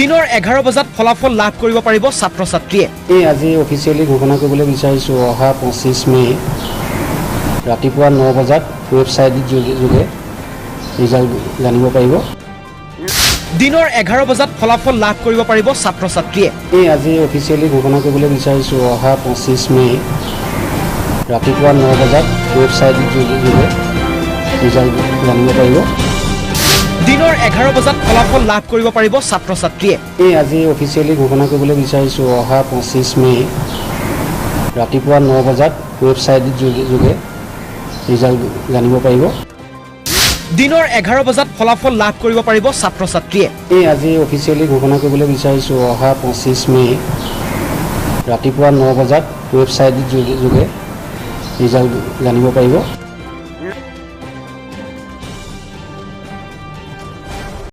দিনৰ 11 বজাত ফলাফল লাভ কৰিব পাৰিব ছাত্ৰ ছাত্ৰীয়ে। আজি অফিচিয়েলি ঘোষণা কৰিবলৈ বিচাৰিছোঁ, অহা 25 মে' ৰাতিপুৱা 9 বজাত ৱেবছাইট যোগে ৰিজাল্ট জানিব পাৰিব। দিনৰ 11 বজাত ফলাফল লাভ কৰিব পাৰিব ছাত্ৰ ছাত্ৰীয়ে। আজি অফিচিয়েলি ঘোষণা কৰিবলৈ বিচাৰিছোঁ, অহা 25 মে' ৰাতিপুৱা 9 বজাত ৱেবছাইট যোগে ৰিজাল্ট জানিব পাৰিব। দিনৰ 11 বজাত ফলাফল লাভ কৰিব পাৰিব ছাত্ৰ ছাত্ৰীয়ে। আজি অফিচিয়েলি ঘোষণা কৰিবলৈ বিচাৰিছোঁ, অহা 25 মে' ৰাতিপুৱা 9 বজাত ৱেবছাইট যোগে ৰিজাল্ট জানিব পাৰিব। দিনৰ 11 বজাত ফলাফল লাভ কৰিব পাৰিব ছাত্ৰ ছাত্ৰীয়ে। আজি অফিচিয়েলি ঘোষণা কৰিবলৈ বিচাৰিছোঁ, অহা 25 মে' ৰাতিপুৱা 9 বজাত ৱেবছাইট যোগে ৰিজাল্ট জানিব পাৰিব।